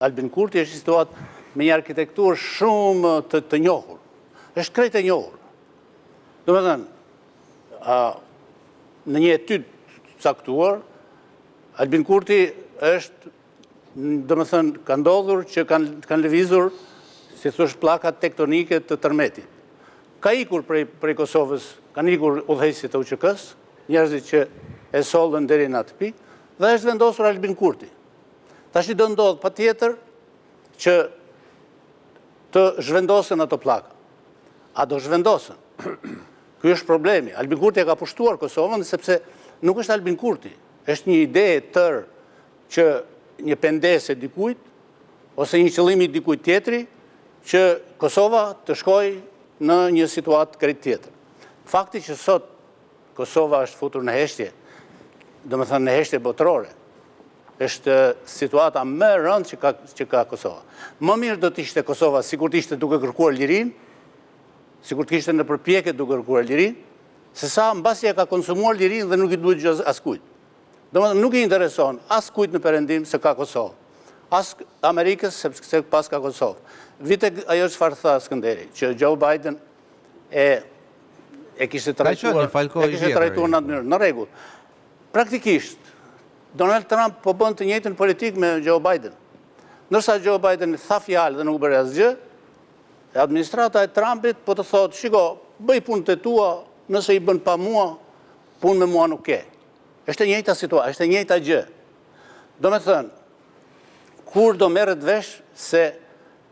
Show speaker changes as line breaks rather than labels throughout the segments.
Albin Kurti është një situatë me një arkitekturë shumë të, të njohur. Është krejt e njohur. Domethënë, a, në një etyd të caktuar, Albin Kurti është, domethënë, ka ndodhur që kanë, kanë lëvizur, si thosh, pllakat tektonike të tërmetit. Ka ikur prej, prej Kosovës, kanë ikur udhëheqësit e UÇK-së, njerëzit që e sollën deri në atë pikë, dhe është vendosur Albin Kurti. Tashi do ndodhë patjetër që të zhvendosen ato pllaka. A do zhvendosen? Ky është problemi. Albin Kurti e ka pushtuar Kosovën sepse nuk është Albin Kurti. Është një ide e tërë që një pendesë e dikujt ose një qëllim i dikujt tjetri që Kosova të shkojë në një situatë krejt tjetër. Fakti që sot Kosova është futur në heshtje, domethënë në heshtje botërore, është situata më e rëndë që ka, që ka Kosova. Më mirë do të ishte Kosova sikur të ishte duke kërkuar lirinë, sikur të ishte në përpjekje duke kërkuar lirinë, se sa mbasi e ka konsumuar lirinë dhe nuk i duhet gjë askujt. Domethënë nuk i intereson askujt në perëndim se ka Kosovë. As Amerikës se paska Kosovë. Vite ajo çfarë tha Skënderi, që Joe Biden e e kishte trajtuar, e kishte trajtuar në atë mënyrë, në rregull. Praktikisht, Donald Trump po bën të njëjtën politikë me Joe Biden. Ndërsa Joe Biden tha fjalë dhe nuk bëri asgjë, administrata e Trumpit po të thotë, shiko, bëj punët e tua, nëse i bën pa mua, punë me mua nuk ke. Është e njëjta situatë, është e njëjta gjë. Domethënë, kur do merret vesh se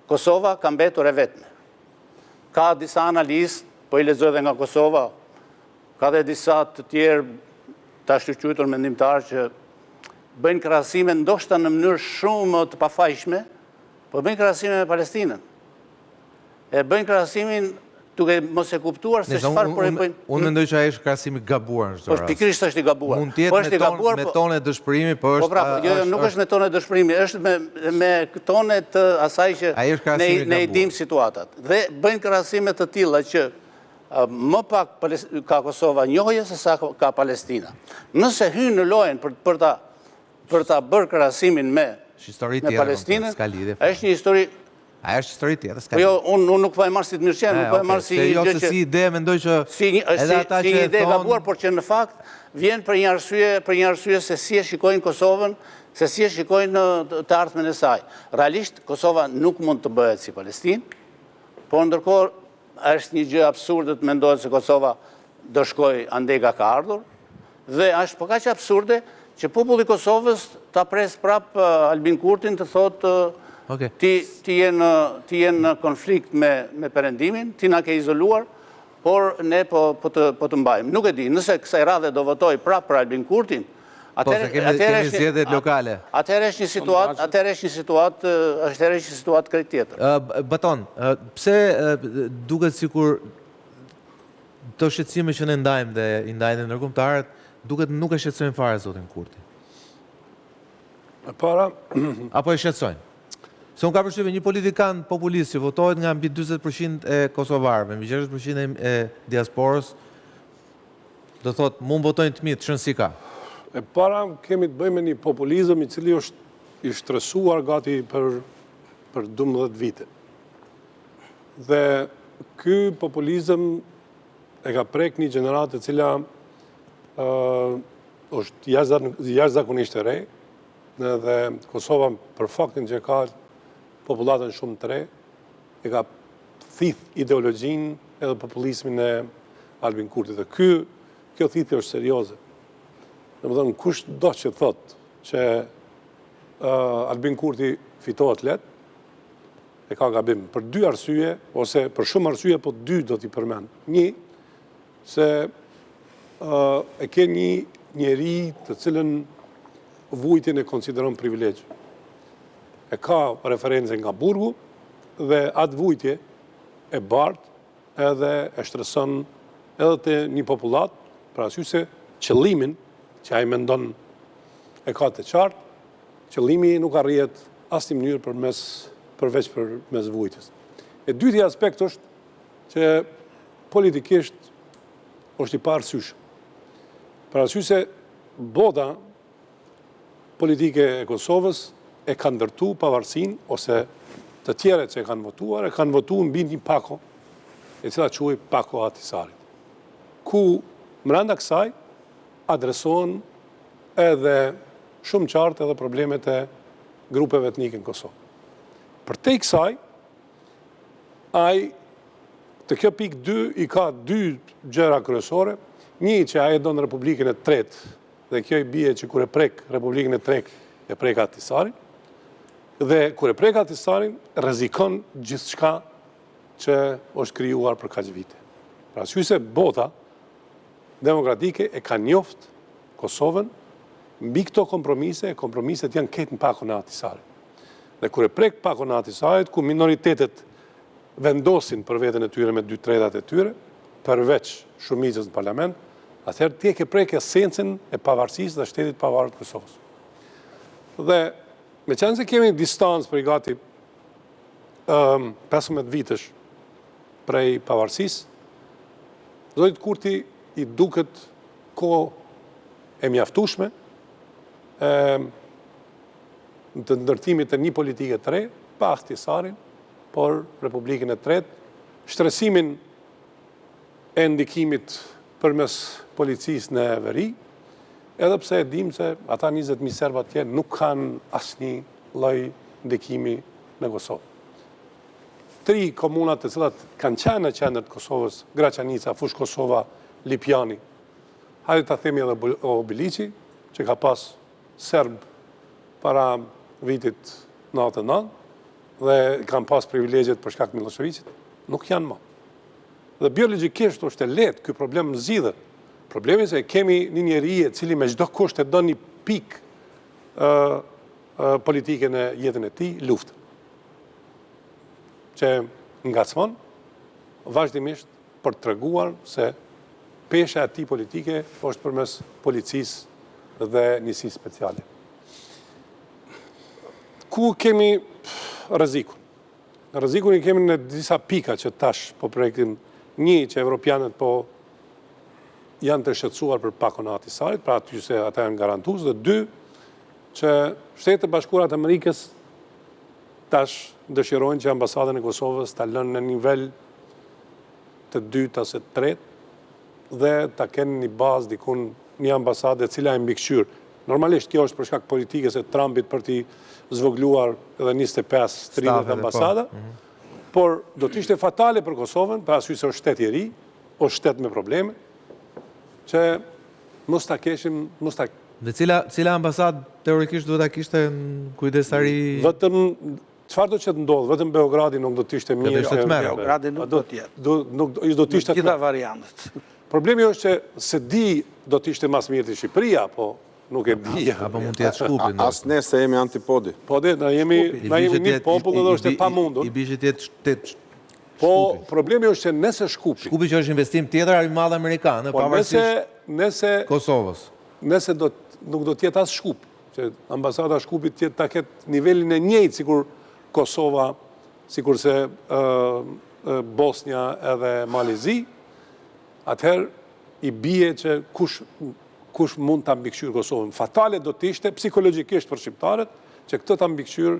Kosova ka mbetur e vetme. Ka disa analistë, po i lexoj dhe nga Kosova, Ka dhe disa të tjerë të ashtuquajtur mendimtarë që bëjnë krahasime ndoshta në mënyrë shumë të pafajshme, po bëjnë krahasime me Palestinën. E bëjnë krahasimin duke mos e kuptuar se çfarë po e bëjnë.
Unë mendoj që ai është krahasim i gabuar në çdo po, rast.
Po pikërisht është i gabuar.
Mund të jetë po, me ton, me po- tone dëshpërimi, po është Po
pra, jo, jo, nuk është me tone dëshpërimi, është me me tone të asaj që ne ne i dimë situatat. Dhe bëjnë krahasime të tilla që Më pak ka Kosova njohje se sa ka Palestina. Nëse hyn në lojën për, për ta për ta bërë krahasimin me me Palestinën, është një
histori A është histori tjetër, s'ka.
Po jo, unë unë nuk po e marr si të mirëqenë, nuk po e marr si
një jo, gjë që si ide mendoj që
si një edhe ata që një ide e gabuar, por që në fakt vjen për një arsye, për një arsye se si e shikojnë Kosovën, se si e shikojnë të ardhmen e saj. Realisht Kosova nuk mund të bëhet si Palestinë, por ndërkohë Është një gjë absurde të mendohet se Kosova do shkojë andej nga ka ardhur dhe është po kaq absurde që populli i Kosovës ta presë prapë Albin Kurtin të thotë ti ti je në ti je në konflikt me me Perëndimin, ti na ke izoluar, por ne po po të po të mbajmë. Nuk e di, nëse kësaj radhe do votojë prapë për Albin Kurtin,
Po, se kemi, kemi zgjedhjet lokale.
Atëherë është një situatë, atëherë është një situatë, atëherë është një situatë krejt
tjetër. Baton, pse duket sikur këto shqetësime që ne ndajmë dhe i ndajnë dhe ndërkombëtarët, duket nuk e shqetësojnë fare zotin Kurti?
E para...
Apo e shqetësojnë? Se unë kam përshtypjen një politikan populist që votohet nga mbi 40% e kosovarëve, mbi 60% e diasporës, Do thotë, mu më votojnë të mitë, ç'rëndësi ka.
E para, kemi të bëjmë me një populizëm i cili është i shtresuar gati për, për 12 vite. Dhe ky populizëm e ka prek një gjeneratë e cila uh, është jashtëzakonisht e re, dhe Kosova për faktin që ka popullatën shumë të re, e ka thith ideologjinë edhe populizmin e Albin Kurtit. Dhe ky, kjo thithje është serioze. Domethënë, kushdo që thotë që uh, Albin Kurti fitohet lehtë, e ka gabim për dy arsye, ose për shumë arsye, po dy do t'i përmend. Një, se uh, e ke një njeri të cilën vujtjen e konsideron privilegj. E ka referencën nga burgu dhe atë vujtje e bart edhe e shtreson edhe te një popullatë, për arsye se qëllimin që ai mendon e ka të qartë, qëllimi nuk arrihet asnjë mënyrë përmes përveç përmes vujtjes. E dyti aspekt është që politikisht është i paarsyeshëm. Për arsye se bota politike e Kosovës e ka ndërtu pavarësinë ose të tjerët që e kanë votuar, e kanë votu mbi një pako, e cila quhej Pako e Ahtisarit. Ku mrenda kësaj adresohen edhe shumë qartë edhe problemet e grupeve etnike në Kosovë. Përtej kësaj, ai te kjo pikë 2 i ka dy gjëra kryesore, një që ai e don Republikën e tretë dhe kjo i bie që kur e prek Republikën e tretë, e prek Ahtisarin, dhe kur e prek Ahtisarin, rrezikon gjithçka që është krijuar për kaq vite. Pra, se bota demokratike e ka njoft Kosovën mbi këto kompromise, e kompromiset janë krejt në pakon e Ahtisarit. Dhe kur e prek pakon e Ahtisarit, ku minoritetet vendosin për veten e tyre me dy tretat e tyre, përveç shumicës në parlament, atëherë ti e ke prek esencën e pavarësisë dhe shtetit të pavarur të Kosovës. Dhe meqenëse kemi distancë prej gati 15 vitesh prej pavarësisë, zotit Kurti i duket kohë e mjaftueshme të ndërtimit të një politike të re, pa Ahtisarin, por Republikën e Tretë, shtresimin e ndikimit përmes policisë në veri, edhe pse e dimë se ata 20.000 serbë atje nuk kanë asnjë lloj ndikimi në Kosovë. Tri komunat të cilat kanë qenë në qendër të Kosovës, Graçanica, Fushë Kosova, Lipjani, hajde ta themi edhe Obiliqi, që ka pas serbë para vitit 99, dhe kanë pas privilegjet për shkak të Millosheviqit, nuk janë më. Dhe biologjikisht është e lehtë, ky problem zgjidhet. Problemi se kemi një njeri i cili me çdo kusht e don një pikë politike në jetën e tij, luftën. Që ngacmon vazhdimisht për të treguar se pesha e tij politike është përmes policisë dhe njësisë speciale. Ku kemi rrezikun? Rrezikun i kemi në disa pika që tash po prekim. Një që evropianët po janë të shqetësuar për pakon e Ahtisarit, pra aty se ata janë garantues, dhe dy, që Shtetet e Bashkuara të Amerikës tash dëshirojnë që ambasadën e Kosovës ta lënë në nivel të dytë ose të tretë dhe ta kenë një bazë dikun një ambasadë e cila e mbikëqyr. Normalisht kjo është për shkak politikës e Trumpit për t'i zvogluar edhe 25-30 po. ambasada, mhm. por do të ishte fatale për Kosovën, për arsye se është shtet i ri, është shtet me probleme, që mos ta keshim, mos ta
Dhe cila cila ambasadë teorikisht duhet ta kishte në kujdestari?
Vetëm çfarë do që të ndodhë, vetëm Beogradi nuk do të ishte
mirë. Do të ishte
tmerr. Beogradi nuk do të
jetë. Do nuk do të ishte.
Gjitha variantet.
Problemi është që s'e di do të ishte ma së miri Shqipëria, po nuk e di.
Apo mund të jetë Shkupi.
As ne se jemi antipodi.
Po dhe, na jemi, na jemi një popull dhe është e pamundur.
I bie që të jetë shtet
Po, problemi është që nëse
Shkupi. Shkupi që është investim tjetër i madh amerikan, po, pavarësisht
nëse
Kosovës.
Nëse do nuk do të jetë as Shkup, që ambasada e Shkupit të jetë ta ketë nivelin e njëjtë sikur Kosova, sikurse Bosnja edhe Mali i Zi, atëherë i bie që kush kush mund ta mbikëqyrë Kosovën. Fatale do të ishte psikologjikisht për shqiptarët që këtë ta mbikëqyrë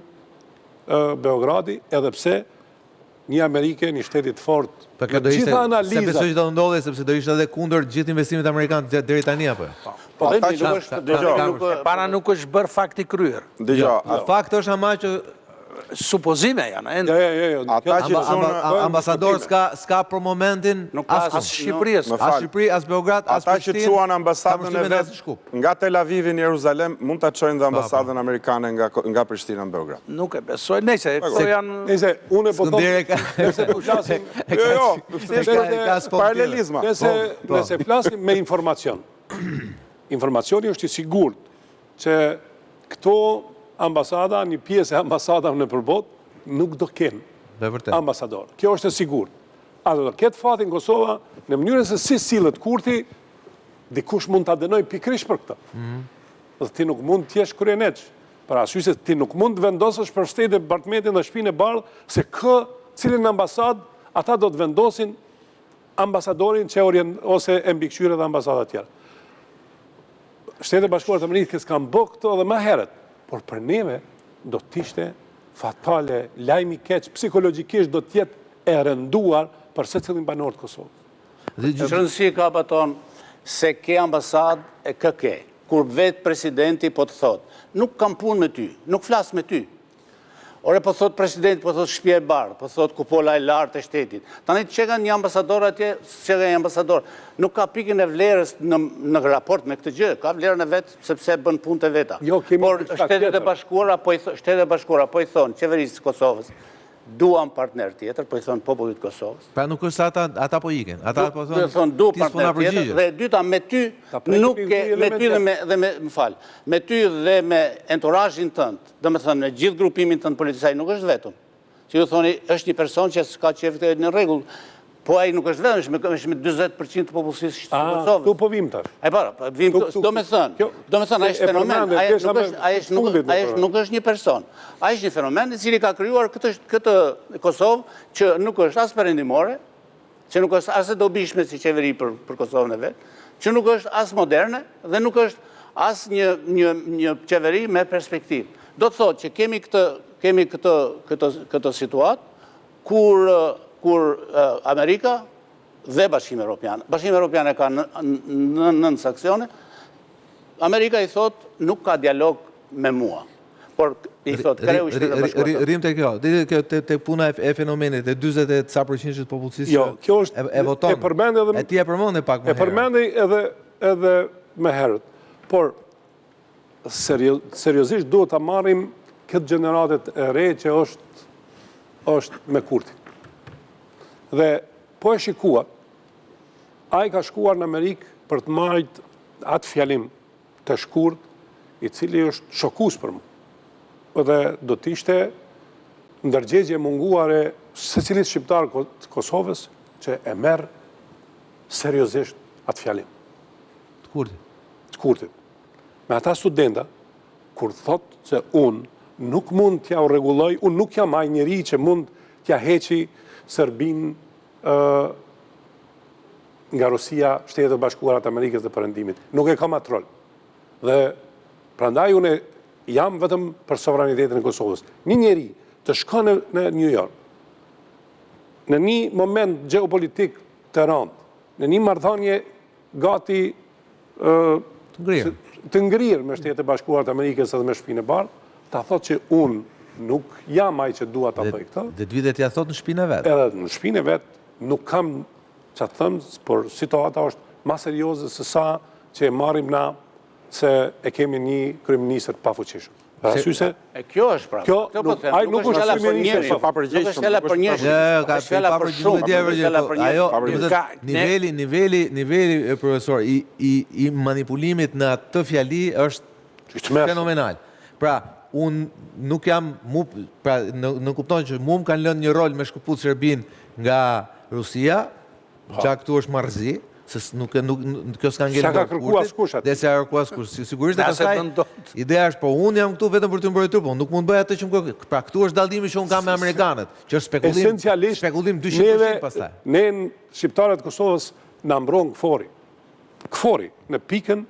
Beogradi, edhe pse një Amerike, një shteti të
fortë, Po kjo do ishte, s'e besoj që do të ndodhë, sepse do ishte edhe kundër gjithë investimit amerikan deri tani apo jo?
Po, po ata që nuk është, dëgjo, e para nuk është bërë fakt i kryer.
Dëgjo,
jo, fakt është ama që
supozime janë
ende. Jo, jo, jo.
Ata që
thonë ambasador s'ka s'ka për momentin
nuk ka as Shqipëri,
as Shqipëri, as Beograd, as
Prishtinë. Ata që çuan ambasadën e vet nga Tel Avivi në Jeruzalem, mund ta çojnë dhe ambasadën amerikane nga nga Prishtina në
Beograd. Nuk e besoj. Nejse, këto
janë Nejse, unë po them, nëse po flasim,
jo, jo, thjesht paralelizma.
Nëse po, po. nëse flasim me informacion. Informacioni është i sigurt që këto ambasada, një pjesë e ambasadave nëpër botë, nuk do kenë ambasador. Kjo është e sigurt. A do të ketë fatin Kosova, në mënyrën se si sillet Kurti, dikush mund ta dënojë pikërisht për këtë. Mhm. Dhe ti nuk mund të jesh kryeneç, për arsye se ti nuk mund të vendosësh për State Departmentin dhe Shtëpinë e Bardhë se kë, cilin ambasadë ata do të vendosin ambasadorin që orient ose e mbikëqyr edhe ambasadat tjera. Shtetet e Bashkuara të Amerikës kanë bërë këto edhe më herët, por për neve. Do të ishte fatale, lajm i keq, psikologjikisht do të jetë e rënduar për secilin banor të
Kosovës. Ç'rëndësi ka Baton se ke ambasadë e kë ke, kur vetë presidenti po të thotë, nuk kam punë me ty, nuk flas me ty. Ore po thotë presidenti, po thotë Shtëpia e Bardhë, po thotë kupola e lartë e shtetit. Tani të qenka një ambasador atje, s'qenka një ambasador. Nuk ka pikën e vlerës në në raport me këtë gjë, ka vlerën e vet sepse bën punët e veta.
Jo, kemi
Por Shtetet e Bashkuara po i Shtetet e Bashkuara po i thonë qeverisë së Kosovës, duam partner tjetër, po i thonë popullit të
Kosovës. Pra nuk është se ata ata po ikin, ata po
thonë thonë du partner tjetër dhe e dyta me ty nuk ke me ty dhe me dhe me më fal, me ty dhe me enturazhin tënd, Domethënë, me gjithë grupimin tënd politik, ai nuk është vetëm. Që ju thoni, është një person që s'ka qejf këtë në rregull, po ai nuk është vetëm, është me, është me 40% të popullsisë së
Kosovës. Këtu po vim
tash. E para, po vim këtu, domethënë, domethënë, ai është fenomen, ai nuk është, ai është nuk, ai është nuk është një person. Ai është një fenomen i cili ka krijuar këtë këtë Kosovë që nuk është as perëndimore, që nuk është as e dobishme si qeveri për, për Kosovën e vet, që nuk është as moderne dhe nuk është as një, një, një qeveri me perspektivë. Do të thotë që kemi këtë, kemi këtë, këtë, këtë situatë kur, kur Amerika dhe Bashkimi Evropian, Bashkimi Evropian e ka në, në, nën sanksione, Amerika i thotë nuk ka dialog me mua. Por i thotë kreu i Shteteve
të Bashkuara. Rrim te kjo, deri te kjo te puna e fenomenit e 40 e ca përqindshit të popullsisë
jo, kjo është
e voton.
E përmend edhe
e ti e përmende pak
më herët. E përmendi edhe edhe më herët. Por seriozisht duhet ta marrim këtë gjeneratë e re që është është me Kurtin. Dhe po e shikuat, ai ka shkuar në Amerikë për të majt atë fjalim të shkurt, i cili është shokues për mu. Dhe do të ishte ndërgjegje e munguar e secilit shqiptar të Kosovës që e merr seriozisht atë
fjalim. Të
Kurtit. Të Kurtit. Me ata studenta, kur thot se unë nuk mund t'ja u rregulloj, unë nuk jam ai njeri që mund t'ja heqi Serbinë nga Rusia, Shtetet e Bashkuara të Amerikës dhe Perëndimit. Nuk e kam atë rol. Dhe prandaj unë jam vetëm për sovranitetin e Kosovës. Një njeri të shkon në, në New York, në një moment gjeopolitik të rëndë, në një marrëdhënie gati
të ngrirë.
Të ngrirë me Shtetet e Bashkuara të Amerikës edhe me Shtëpinë e Bardhë, ta thotë që unë nuk jam ai që dua ta bëj
këtë. Dhe të vijë t'ia thotë në
shtëpinë e vet. Edhe në shtëpinë e vet nuk kam ça të them, por situata është ma serioze se sa që e marrim na se e kemi një kryeministër të pafuqishëm.
Për arsye se E kjo është pra.
Kjo po them, ai nuk është
kryeministër i
papërgjegjshëm.
Nuk është fjala për një,
jo, jo, ka është fjala për shumë, nuk është fjala për një. Ajo, niveli, niveli, niveli profesor i i i manipulimit në atë fjali është fenomenal. Pra, unë nuk jam mu, pra nënkupton që mu më kanë lënë një rol me shkëput Serbinë nga Rusia, Ça këtu është marrëzi, se nuk nuk kjo s'ka
ngelur. S'ka ka kërkuar askush
atë. Dhe s'ka kërkuar askush. Sigurisht dhe pastaj ideja është po unë jam këtu vetëm për të mbrojtur, po nuk mund të bëj atë që më kërkon. Pra këtu është dallimi që unë kam me amerikanët, që është spekulim, spekulim 200%
pastaj. Ne shqiptarët e Kosovës na mbron KFOR-i. KFOR-i në pikën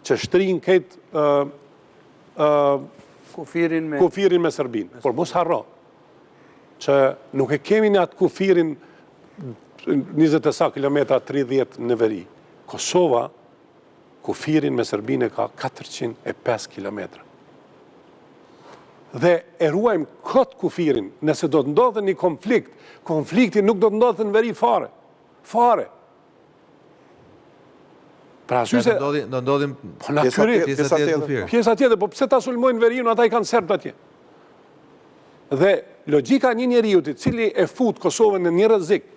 që shtrin këtë
kufirin
me kufirin me Serbinë. Por mos harro që nuk e kemi në atë kufirin 20 e sa kilometra 30 në veri. Kosova kufirin me Serbinë e ka 405 kilometra. Dhe e ruajmë këtë kufirin, nëse do të ndodhë një konflikt, konflikti nuk do të ndodhë në veri fare. Fare.
Pra arsye se... Do ndodhin
po, natyrisht, pjesa tjetër. Pjesa tjetër, po pse ta sulmojnë veriun, ata i kanë serbët atje. Dhe logjika e një njeriu i cili e fut Kosovën në një rrezik,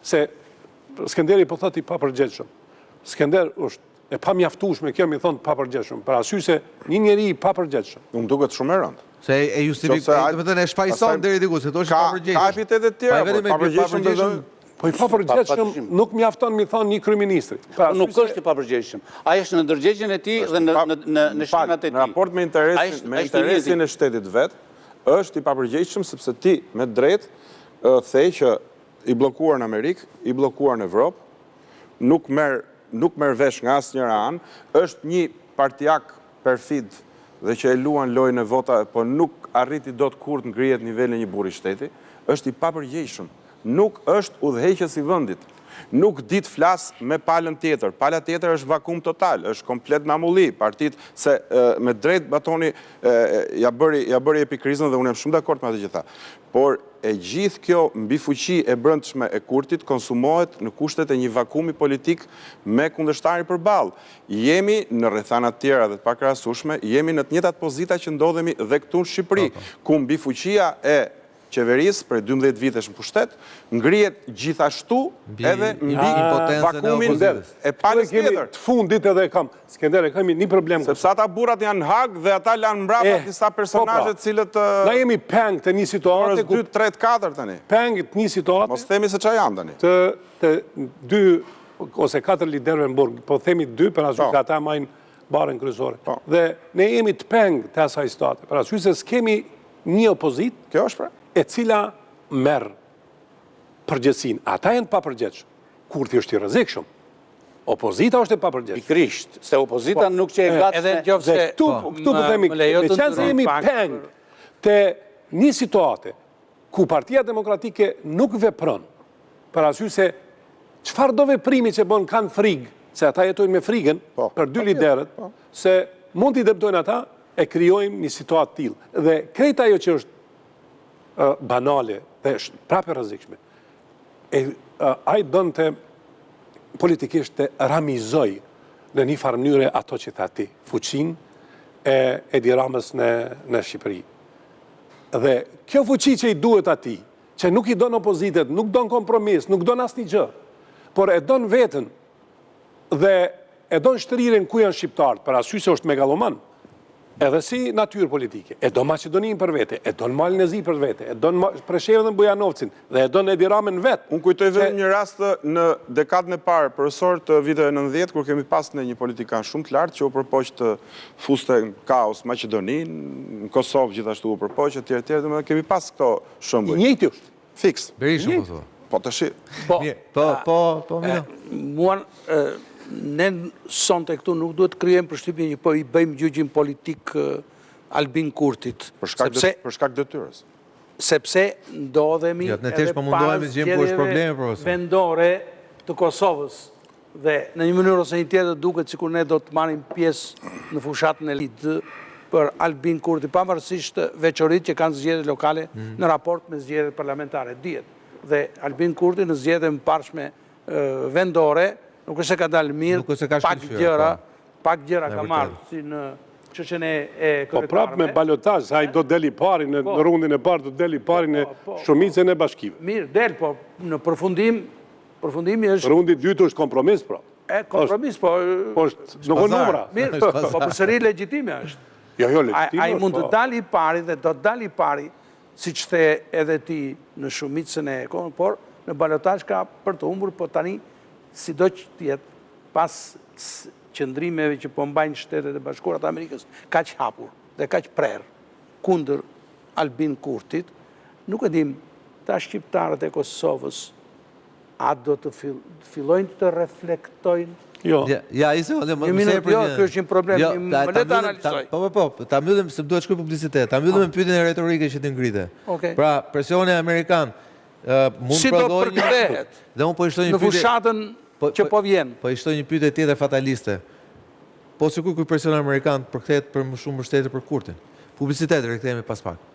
se Skenderi po thotë i papërgjegjshëm. Skender është e pamjaftueshme kjo me thonë papërgjegjshëm, për arsye se një njeri i
papërgjegjshëm. Më duket shumë e
rëndë. Se e justifikon, domethënë e shfajëson deri diku, se thosh i
papërgjegjshëm. Ka epitete të tjera, po
papërgjegjshëm do të Po i papërgjegjshëm nuk mjafton me thonë një kryeministri.
Pra, nuk është i papërgjegjshëm. Ai është në ndërgjegjen e tij dhe në në në shenjat e
tij. Në raport me interesin, me interesin e shtetit vet, është i papërgjegjshëm sepse ti me drejt the që i bllokuar në Amerikë, i bllokuar në Evropë, nuk merr nuk merr vesh nga asnjëra anë, është një partiak perfid. dhe që e luan lojën e votave, po nuk arriti dot kurrë të ngrihet në nivelin e një burri shteti, është i papërgjegjshëm. Nuk është udhëheqës i vendit. Nuk di të flasë me palën tjetër. Pala tjetër është vakum total, është komplet në amulli. Partitë se me drejtë Batoni ia bëri ia bëri epikrizën dhe unë jam shumë dakord me atë që tha. Por e gjithë kjo mbifuqi e brendshme e Kurtit konsumohet në kushtet e një vakumi politik me kundërshtarin përballë. Jemi në rrethana të tjera dhe të pakrahasueshme, jemi në të njëjtat pozita që ndodhemi dhe këtu në Shqipëri, ku mbifuqia e qeverisë prej 12 vitesh në pushtet, ngrihet gjithashtu edhe mbi vakumin e palës
tjetër. Të fundit edhe kam, Skender, e kemi një problem.
Sepse ata burrat janë në Hagë dhe ata lanë mbrapa eh, disa po pra. personazhe të cilët...
Na jemi peng të një situate...
2, 3, 4 tani.
Peng të një situate...
Mos themi se ça janë tani.
Të, të dy ose katër liderëve në burg, po themi dy për arsye po. se ata majnë barrën kryesore. Po. Dhe ne jemi të peng të asaj situate, për arsye se s'kemi një opozitë,
Kjo është pra.
e cila merr përgjegjësinë. Ata janë të papërgjegjshëm. Kurti është i rrezikshëm. Opozita është e papërgjegjshme.
Pikërisht, se opozita po, nuk qe e gatshme.
Edhe në qoftë se këtu po, këtu po themi, meqenëse jemi peng te një situate ku Partia Demokratike nuk vepron, për arsye se çfarëdo veprimi që bën kanë frigë, se ata jetojnë me frigën po, për dy liderët, po. se mund t'i dëmtojnë ata, e krijojmë një situatë të tillë. Dhe krejt ajo që është banale dhe është prapë e rrezikshme, e ai donte politikisht të ramizojë në një farë mënyre ato që tha ti, fuqinë e Edi Ramës në në Shqipëri. Dhe kjo fuqi që i duhet atij, që nuk i don opozitet, nuk don kompromis, nuk don asnjë gjë, por e don veten dhe e don shtrirjen ku janë shqiptarët, për arsye se është megalloman, edhe si natyrë politike, e don Maqedoninë për vete, e don Malin e Zi për vete, e don Preshevën dhe Bujanovcin, dhe e don Edi Ramën
vetë. Unë kujtoj vetëm një rast në dekadën e parë, profesor të viteve 90, kur kemi pas ne një politikan shumë të lartë që u përpoq të fuste në kaos Maqedoninë, në Kosovë gjithashtu u përpoq, etj, etj, domethënë kemi pas këto
shembuj. I njëjti
është. Fiks.
Berisha po thua.
Po tashi.
Po, po, po, po, Milo.
Mua ne sonte këtu nuk duhet të krijojmë përshtypjen që po i bëjmë gjyqin politik Albin Kurtit.
Për shkak sepse, për shkak detyrës.
Sepse ndodhemi
jo, ne thjesht po mundohemi të gjejmë ku është problemi
profesor. Vendore të Kosovës dhe në një mënyrë ose një tjetër duket sikur ne do të marrim pjesë në fushatën e lid për Albin Kurti, pavarësisht veçoritë që kanë zgjedhjet lokale mm. në raport me zgjedhjet parlamentare, dihet. Dhe Albin Kurti në zgjedhjet e mëparshme vendore, nuk është se ka dalë mirë,
nuk është se ka
pak gjëra, po. pak gjëra ka marrë, si në çështjen e
e Po prapë me balotazh, ai do del i pari në po. rundin e parë, do del i pari në po, po, shumicën e bashkive.
Mirë, del, po në përfundim, përfundimi është
Rundi i dytë është kompromis, pra.
E, kompromis, po...
Po është, nuk o numra.
Mirë, po përsëri legjitime është.
Jo, jo, legjitime
Ai mund të dalë i pari dhe do të dalë i pari, siç the edhe ti në shumicën e kohën, por në balotazh ka për të humbur, po tani sido që të jetë pas qëndrimeve që po mbajnë Shtetet e Bashkuara të Amerikës kaq hapur dhe kaq prerë kundër Albin Kurtit, nuk e dim ta shqiptarët e Kosovës a do të fillojnë të reflektojnë
Jo. Ja, i se, më
më minutë, jo, ky është një problem, jo, më le
të analizoj. Po, po, po, ta mbyllim se duhet shkoj publicitet. Ta mbyllim me pyetjen retorike që ti ngrite.
Okej.
Pra, presioni amerikan mund
të prodhojë një
Dhe unë po i shtoj një
pyetje. Në fushatën po, që po vjen.
Po i shtoj një pyetje tjetër fataliste. Po sikur ky presion amerikan përkthehet për më shumë mbështetje për Kurtin. Publicitet, rikthehemi pas pak.